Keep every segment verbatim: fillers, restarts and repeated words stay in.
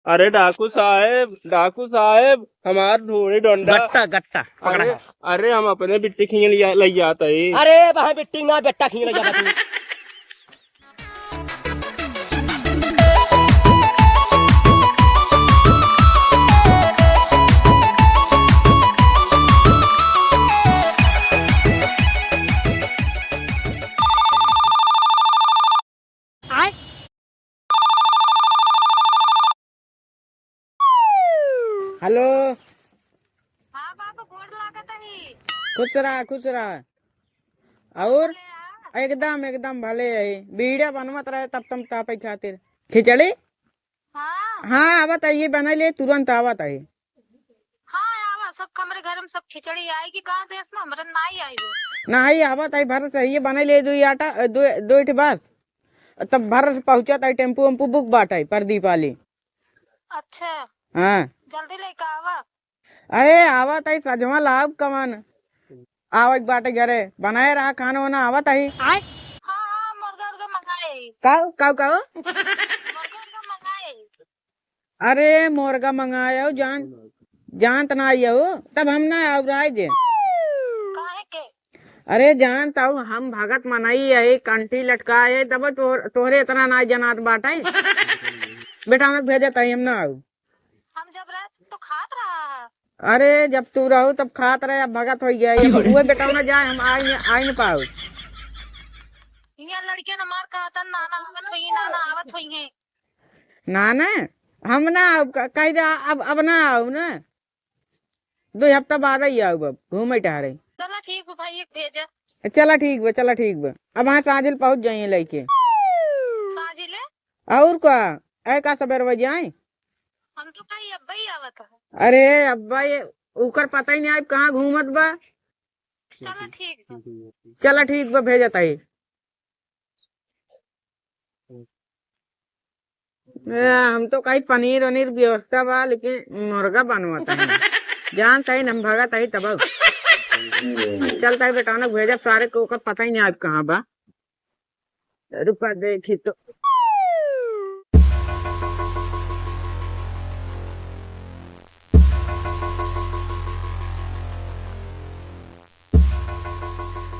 अरे डाकू साहेब, डाकू साहेब, हमार ढोड़ी डंडा। गट्टा, गट्टा, पकड़ा अरे, है। अरे हम अपने बिट्टी खींच लिया, लइ जात ही। अरे वहाँ बिट्टी ना, बेट्टा खींच लइ जात ही। हेलो। हाँ बाबू, गोड़ लागत ही। खुश रहा, खुश रहा। और? भले आ? एकदम, एकदम भले है। बीड़ा बनवत रहे तब तम तापे खातिर। खिचड़ी? हाँ। हाँ, आवत है, ये बनाइ ले, तुरंत आवत है। हाँ, आवा, सब हमरे घर में सब खिचड़ी आएगी। कहाँ देश में हमरे नाई आई है। नाहीं, आवत है, भर से ये बनाइ ले, दो आटा, दो, दो इठ बस। तब भर से पहुँचत है, टेम्पू वेम्पू बुक बाटे, प्रदीप वाली। अच्छा। हाँ। जल्दी लेके आवा। अरे, आवत है, सजवा लाव कवन। आवत बाटे घरे, बनाए रहा खाना वाना, आवत है। हाँ, हाँ, मुर्गा उर्गा मंगाए। काऊ, काऊ, काऊ? मुर्गा उर्गा मंगाए। अरे, मुर्गा मंगाए हो, जान, जानत ना आई हो, तब हम ना आउब राय जे। काहे के? अरे, जानत हो, हम भगत मनई है, कंठी लटकाए है, तब तोहर-, तोहरे इतना ना जनात बाटे। बेटा, हम भेजत है, हम ना आउब। हम जब रहे तो खात रहा है। अरे, जब तू रहू तब खात रहे, अब भगत होइ गया। अब उहे बेटौना जाए, हम आइ न, आइ न पाउब। हियाँ लड़के न मार कहतन, नाना आवत होइहैं, नाना आवत होइहैं। नाना, हम ना आउब, क-, कहि दे, अब, अब ना आउब ना। दुइ हफ्ता बाद ही आउब अब, घूमे टहरे। चला ठीक बा भाई, एक भेजा। चला ठीक बा, चला ठीक बा। अब हाँ, साँझिल पहुँच जाइए लइके। साँझिले? और का? ऐ का सबेरवा जाए? हम तो कही अब्बा ही आवत है। अरे अब्बा, ये ओकर पता ही नहीं आइब कहाँ घूमत बा। चला ठीक बा। चला ठीक बा, भेजत आई। ए, हम तो कही पनीर वनीर व्यवस्था बा, लेकिन मुर्गा बनवत है। जानत है, हम भगत है तब। चलत है बेटा, ना भेजब सारे को, ओकर पता ही नहीं आइब कहाँ बा। रुका देखी तो।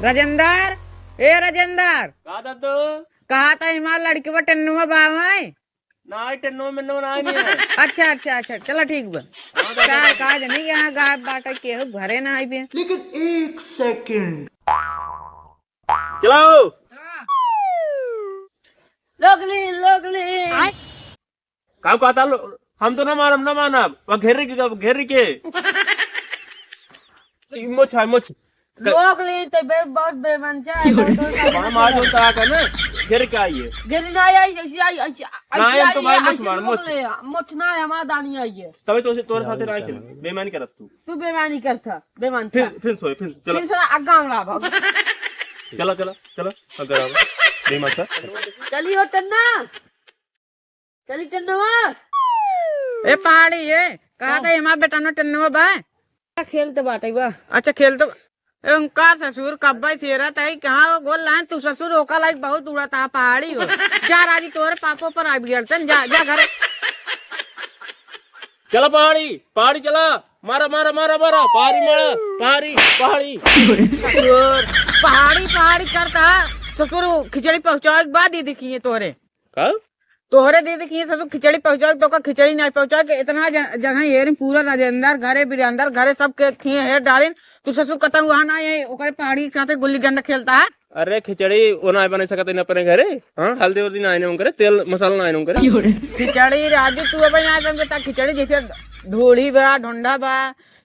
राजेंदर, ए राजेंदर। का दादू? कहा था हमार लड़की बा टेन्नुआ बा वहीं? नाहीं, टेन्नुआ मेन्नुआ नाहीं है। अच्छा, अच्छा, अच्छा, चला ठीक बा। हाँ, दादा, चार दादा। का जनी यहाँ गायब बाटे, केहू घरे ना आइबे। लेकिन एक सेकंड। चलाओ। लोगली, लोगली। आय। का कहता लो-, हम तो ना मानब, ना मानब। वह घेर के, घेर के। ई मोछ है, मोछ। लोगली, तो बे-, बहुत बेमन जा है, तो, तो बड़ा मार जोन तड़ा का ना, घेर के आइए। घेर ना आई, ऐसी आई, ऐसी, ऐसी ना, हम तो आई, भाई ऐसी मोछ मार, मोछ। लोगली, मोछ ना है, हमारा दानी आई है। तबे तो उसे तोरे साथे ना खेल, बेईमानी करत तू। तू बेईमानी करता, बेईमान फिर, था। फिर सोए, फिर चला। फिर साला आगा अंगड़ा भाग। चला, चला, चला, अगर आवा। बेईमान था। चली हो टन्ना। चली टन्नवा। ए पहाड़ी, ए, कहा का? था हमार बेटा नो टन्नवा बा? खेलत बाटे बा। अच्छा, खेलत। ए, उनका ससुर कब्बे से रहत है, कहाँ वो गोल लाइन तू ससुर ओका लाइक बहुत उड़त है पहाड़ी हो। जा राजी तोरे पापो पर आ बिगड़तन, जा, जा घरे। चला पहाड़ी, पहाड़ी चला, मारा, मारा, मारा, मारा, पहाड़ी मारा, पहाड़ी, पहाड़ी। ससुर, पहाड़ी, पहाड़ी करता, ससुर खिचड़ी पहुँचावे के बाद ही दिखिए तोरे। का? तोहरे दीदी के ससुर खिचड़ी पहुँचाओ, तो का खिचड़ी नहीं पहुँचाओ कि इतना ज-, जगह हेरिन, पूरा राजेंद्र घरे, वीरेंद्र घरे, सबके खिए हेर डारिन, तू ससुर कतहु वहाँ ना है, ओकरे पहाड़ी के साथे गुल्ली डंडा खेलता है। अरे खिचड़ी वो ना बना सकत इन अपने घरे, हाँ, हल्दी उल्दी ना आने उनकरे, तेल मसाला ना आने उनकरे। खिचड़ी राजू तू अब ना समझता, खिचड़ी जैसे ढोढ़ी बा, ढोंढा बा,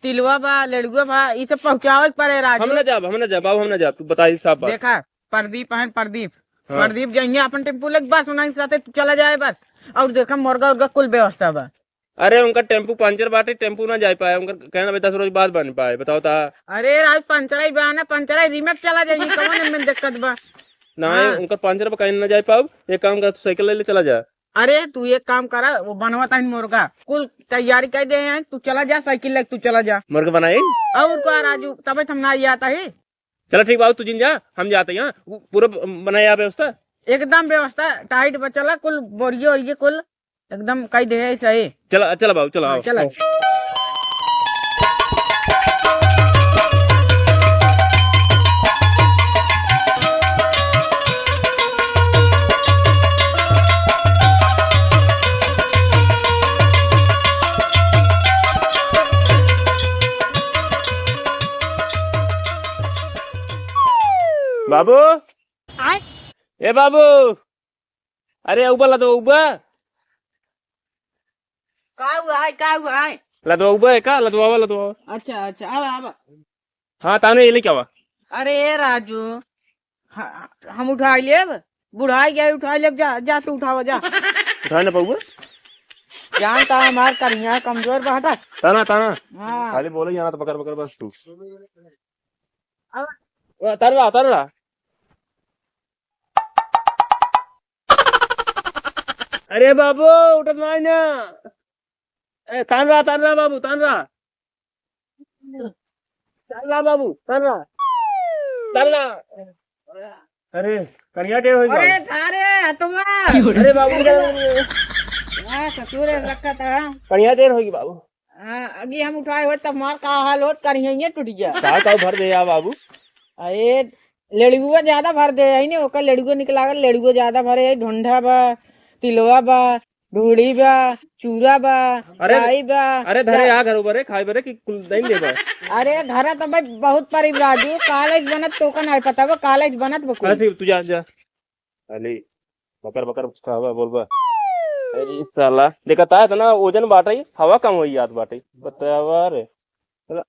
तिलवा बा, लेड़ुआ बा, ई सब पहुँचावे के पड़े राजू। हम ना जाब, हम ना जाब, बाबू हम ना जाब, तू बताई साफ बात। देखा, प्रदीप हन, प्रदीप। हाँ। प्रदीप जइहे अपन टेम्पू लेके बस, उन्हीं के साथे तू चला जाए बस। और देखा मुर्गा उर्गा कुल व्यवस्था बा। अरे उनका टेम्पू पंचर बाटे, टेम्पू ना जाए पाए, उनका कहना बे दस रोज बाद बन पाए, बताओ ता। अरे आज पंचर ही बा ना, पंचर ही रिमेक चला जाइए, कौन में दिक्कत बा? ना हाँ। उनका पंचर बा, कहीं ना जाए पाओ, एक काम कर, तू साइकिल ले ले चला जा। अरे तू एक काम करा, वो बनवा ताइन मुर्गा, कुल तैयारी कर दे हैं, तू चला जा, साइकिल लेके तू चला जा। मुर्गा बनाई? और का राजू, तबे तो हम ना आता है। चला ठीक बाबू, तू जिन जा, हम जाते हैं, वो पूरा ब-, बनाया व्यवस्था। एकदम व्यवस्था टाइट बा, चला कुल बोरिये ओरिये कुल। एकदम कहि दे है सही। चला, चला बाबू, चला, हाँ, आओ, चला। आओ। बाबू, आय? ए बाबू, अरे उबा लदवा उबा। का हुआ है, का हुआ है? लदवा उबा है का? लदवावा, लदवावा। अच्छा, अच्छा, आवा, आवा। हाँ, ताने ये लेके आवा। अरे ए राजू, ह-, हम उठाइ लेब, बुढ़ाइ गए, उठाइ लेब, जा, जा तू उठावा, जा। उठाइ ना पाउबा? जानता हमार करिया कमजोर बा, हटा। ताना, ताना। हाँ। खाली बोले जाना तो बकर बकर बस तू। अब तान रहा, तान रहा। अरे बाबू, उठत नाही ना। ए, तान रहा, तान रहा बाबू, तान रहा। तान रहा बाबू, तान रहा। तान रहा। अरे, कनिया ढेर होई अरे बाबू। सारे हतवा। अरे बाबू, हाँ, ससुर है, रखा था। कनिया ढेर होई बाबू। हाँ, अगी हम उठाए होत, तब मार का हाल होत, करिया टूट गया। का का भर दे या बाबू? अरे, लेड़ुआ ज्यादा भर दे, यही नहीं, ओकर लेड़ुआ निकला कर, लेड़ुआ ज्यादा भरे, ढोंढा बा, तिलवा बा, ढूढ़ी बा, चूरा बा, अरे, लाई बा, अरे, धरे जा- आ घर ऊपर रे, खाए बरे कि कुल दइन देबा। अरे, घर तो भाई बहुत परी राजू, कॉलेज बनत तो का नहीं पता बा, कॉलेज बनत बा कुल। अरे, तू जा, जा। अली, बकर बकर कुछ कहवा बोलबा। अरे साला, देखा ता इतना ओजन बाटे, हवा कम होई जात बाटे। बतावा रे। साला।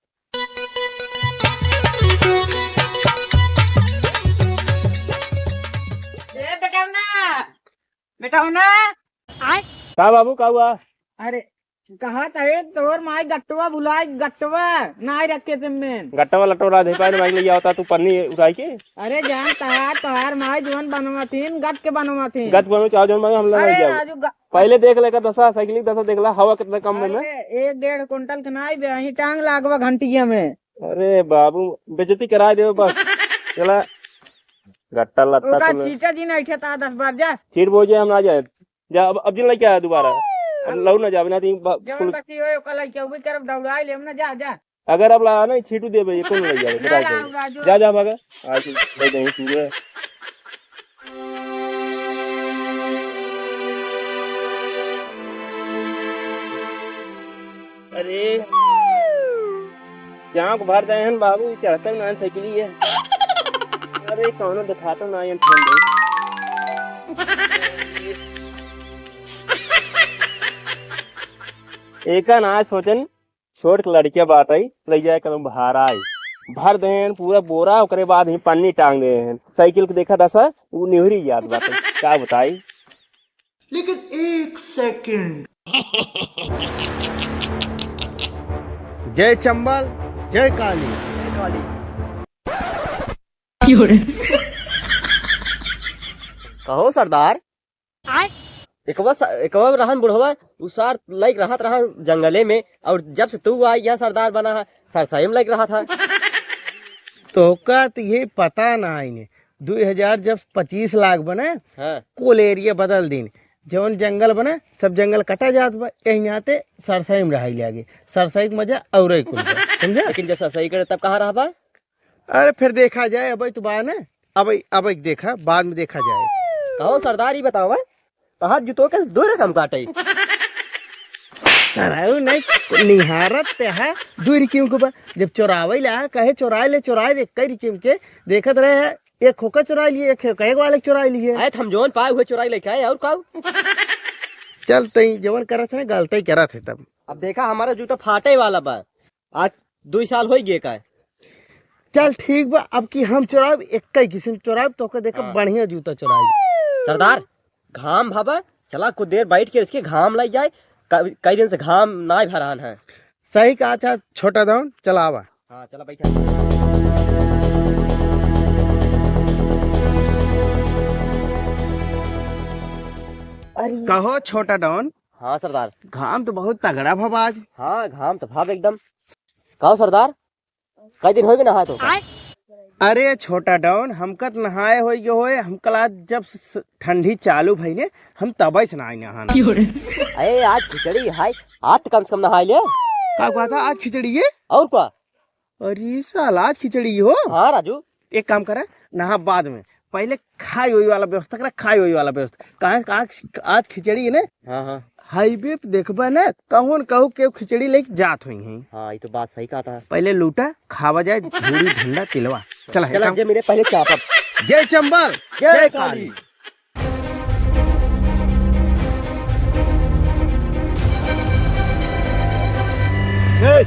ए बेटौना, बेटौना। आय? का बाबू, का हुआ? अरे, कहा त है तोर माई गट्टवा भुलाए, गट्टवा नाई रखे से में। गट्टवा लट्टवा ना दे पाए, माई ले आवता तू पन्नी उठाई के। अरे जान तहार, तहार माई जवन बनवा थीन, गट के बनवा थीन। गट बनवा चाहो जवन बनवा, हम लोग अरे नहीं जाओ। राजू ग- पहले देख लेकर दसा, साइकिल की दसा देख ला, हवा कितना कम में। अरे एक डेढ़ कुंटल के नाई बे, यहीं टांग लागवा घंटिया में। अरे बाबू, बेइज्जती कराए देवे बस। चला, गट्टा लट्टा ओका कुल। चीचा जी नहीं खेता दस बार जा। फिर बोझे हम ना जाए। जा, अब, अब जिन लेके आया दोबारा। अब अब लौट ना जावे ना, तो बा-, जवन कुल बची होए, ओका लइके उबे करब, दौड़ाई लेम ना, जा, जा। अगर अब ला नहीं, छीटू देबे, ये कौन ले जावे, ना, बताओ ना, तो। राजू। जा, जा, भागा। आज तो भाई नहीं छूए। अरे, चाँक भर दे हन बाबू, ई चढ़ते ना साइकिल ये। अरे, कौनो दिखाता ना ये ठंड। एका ना सोचन, छोट के लड़किया बाटई, लइ जाए कदम भाराई। भर देहन पूरा बोरा, ओकरे बाद ही पन्नी टांग देहन। साइकिल के देखा दसा, उ निहुरी जात बाटई। का बताई? लेकिन एक सेकंड। जय चंबल, जय काली। जय काली। कहो सरदार। आय? एकवा स-, एकवा रहन बुढ़वा, उ सार लइक रहत रहा जंगले में, और जब से तू आई, यह सरदार बना है, सरसई में लइक रहत है। तोहका त ये पता ना आइने, दुई हजार जब पच्चीस लाख बने, हाँ। कुल एरिया बदल दीन, जवन जंगल बने, सब जंगल कटा जात बा, यही नाते सरसई में रहाई लागे, सरसई के मजा औरे कुल बा, समझा? लेकिन जब सरसई करे तब कहाँ रहबा? अरे फिर देखा जाए, अबे तो बा ना, अबे, अबे देखा, बाद में देखा जाए। कहो सरदार, ई बतावा, तहार जूतो के दो रकम काटे। सरऊ नहीं निहारत ते है, दो रिकिम के बा। जब चोरावे ला कहे चोराए ले, चोराए ले, कई रिकिम के देखत रहे है, एक खोका चोराए लिए, एक खोका एक वाले चोराए लिए। आए हम जौन पाए हुए चोराए लेके आए, और काऊ? चल तई जवन करत है ना, गलती करत है तब। अब देखा हमारा जूता फाटे वाला बा। आज दुई साल होई गए का। चल ठीक बा, अब की हम चोराब, एक ही किस्म चोराब, तोके देखा हाँ। बढ़िया जूता चोराब। सरदार, घाम भाबा, चला कुछ देर बैठ के इसके घाम लग जाए, क-, कई दिन से घाम ना भरान है। सही कहा, अच्छा छोटा दौन, चला आवा। हाँ, चला बैठा। अरे। कहो छोटा डॉन। हाँ सरदार। घाम तो बहुत तगड़ा भा आज। हाँ, घाम तो भाव एकदम। कहो सरदार, कई दिन होइगे नहाए तो? आय? अरे छोटा डॉन, हमका त नहाए होई गयो होए, हमका आज जब स-, स-, ठंडी चालू भई ने, हम तबे से नहाए नहाना। अरे आज खिचड़ी है, आज तो कम से कम नहाए ले। का कहता आज खिचड़ी है? और का? अरे साला, आज खिचड़ी हो? हाँ राजू। एक काम करा, नहा बाद में, पहले खाई होई वाला व्यवस्था करा, खाई होई वाला व्यवस्था। काहे, आज, आज खिचड़ी है ना? हाँ, हाँ। हाईवे पे देखबा ना, कहूँ न कहूँ केहू खिचड़ी लेके जात होई हैं। हाँ, ये तो बात सही कहा था। पहले लूटा, खावा जाए, धूड़ी ढंडा तिलवा। चला, चला, एक काम जे मेरे पहले चापब। जय चंबल, जय जय काली। काली। ए!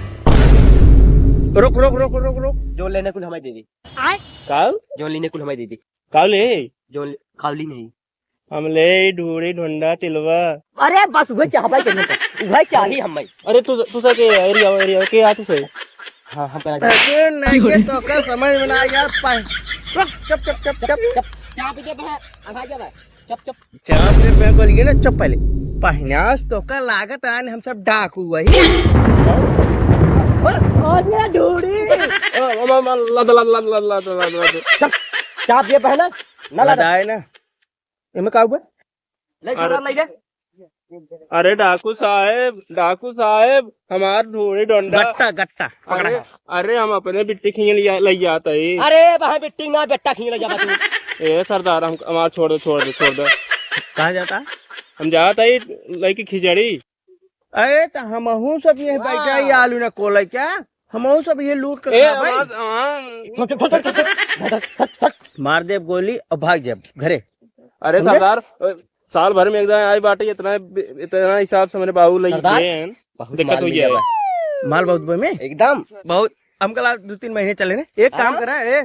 रोक, रोक, रोक, रोक, रोक। जो लेने कुल हमें दे दी। आय? काल? जो लेने कुल हमें दे दी। काल ले? जो ले-, काल ही नहीं। हम ले ढूढ़ी ढोंडा तिलवा। अरे बस उहे चाहबे के नहीं, उहे चाही हमें। अरे तू, तू से के, एरिया, एरिया, के आ तू से? हाँ, हम करा अरे नहीं के तो का समझ में ना आया, पाए। रुक, चुप, चुप, चुप, चुप। चुप, चाप दे बे, आ भाई जा बे। चुप, चुप। चाप दे बे, बोलिए ना, चुप पहले। पहनास तो का लागत आन हम सब डाकू वही। अरे ढूढ़ी। ओ, ओ, ओ, लद, लद, लद। चुप, चाप दे बे ना, ना लद। लदाए ना। एमे का हुआ? ले, अरे। ले, ले। अरे डाकू साहेब, डाकू साहेब, हमार ढूढ़ी डंडा। गट्टा, गट्टा, पकड़ा अरे, है। अरे हम अपने बिट्टी खींच लिया, ले जाता ही। अरे वहाँ बिट्टी ना, बेट्टा खींच ले जाबा तू। ए सरदार, हम, हमार छोड़ दे, छोड़ दे, छोड़ दे। कहाँ जाता? हम जाता ही लेके खिचड़ी। अरे, त हमहू सब ये वाह। बैठा ही आलू न कोले क्या? हमहू सब ये लूट के ए, खाबै। आवाज, हाँ। फट, फट, फट, फट, फट, फट, फट। मार देब गोली और भाग जाब घरे। अरे समझे? सरदार, अ, साल भर में एक दान आई बाटे, इतना, इतना हिसाब से मेरे बाबू लई सरदार, गए हैं। बहुत दिक्कत माल हो मिले गया बा। है। माल बहुत बा में? एकदम। बहुत, हमका ला दो तीन महीने चले ने। एक काम हाँ। करा, ए,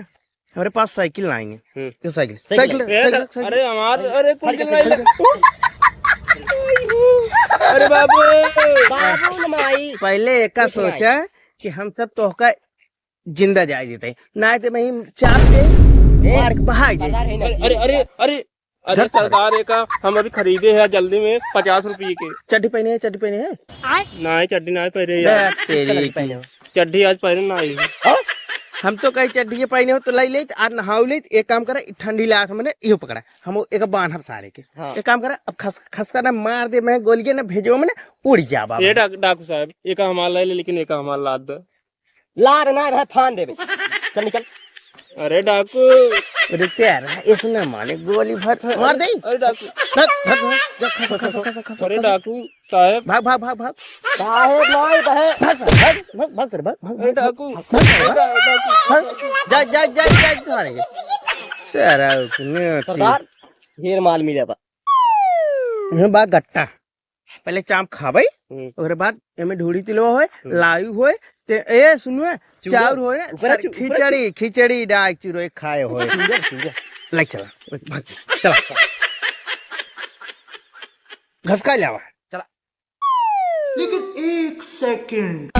हमरे पास साइकिल ना आएंगे। हम्म। ये साइकिल, साइकिल साइकिल, है। ए, साइकिल, साइकिल। अरे हमार, अरे कुल साइकिल, चल रहा है। साइकिल। अरे बाबू। बाबू न माई। पहले एका कितना है? सोचा कि हम सब तोहका जिंदा जाए देते, ना तो वहीं चाप दे, ए, मार के बहाई दे। बाजार है ना, अरे, अरे, अरे, अरे, अरे धर, धर। सरदार, एका हम अभी खरीदे हैं जल्दी में पचास रुपये के। चड्ढी पहने है, चड्ढी पहने है? आय? ना, चड्ढी ना पहने दे यार। तेरी चड्ढी पहने हो। चड्ढी आज पहने ना आई। हाँ? हम तो कहीं चड्ढी पहने हो तो लाई लेत, आज नहाऊ लेत, एक काम करा, ई ठंडी लात हमने इहो पकड़ा, हम एक बांधब सारे के। हाँ। एक काम करा, अब खस-, खसका ना मार दे, मैं गोलियां ना भेजो, मैंने उड़ जा बाबा। ए डाक-, डाकू साहब, एका हमार लाई ले, लेकिन एका हमार लाद दे। लार ना रहे, फान देबे। चल निकल। अरे डाकू। अरे तेरा, इसने माने गोली भर मार दे। अरे डाकू। भाग, भाग, भाग। जा, खस, खस, खस, खस, अरे खस। डाकू साहेब। भाग, भाग, भाग, भाग। साहेब नाई बहे। भाग, भाग, भाग, भाग, भाग, भाग, भाग, अरे भाग, डाकू। भाग, भाग, भाग। अरे डाकू। भाग। जा, जा, जा, जा, सारे। सारा उसने सरदार, ढेर माल मिले बा। ये बा गट्टा। पहले चाप खाबै, हम्म। ओकरे बाद एमे ढूढ़ी तिलवा होए, हम्म। लायू होए, ते, ए, सुनुए, चूड़ा। चाउर होए ना, ऊपर सर, चू-, ऊपर खिचड़ी, खिचड़ी डाल चुरोए खाए होए। चूड़ा, चूड़ा। ले चला, भाग, चला। घसका लावा। चला। लेकिन एक सेकंड।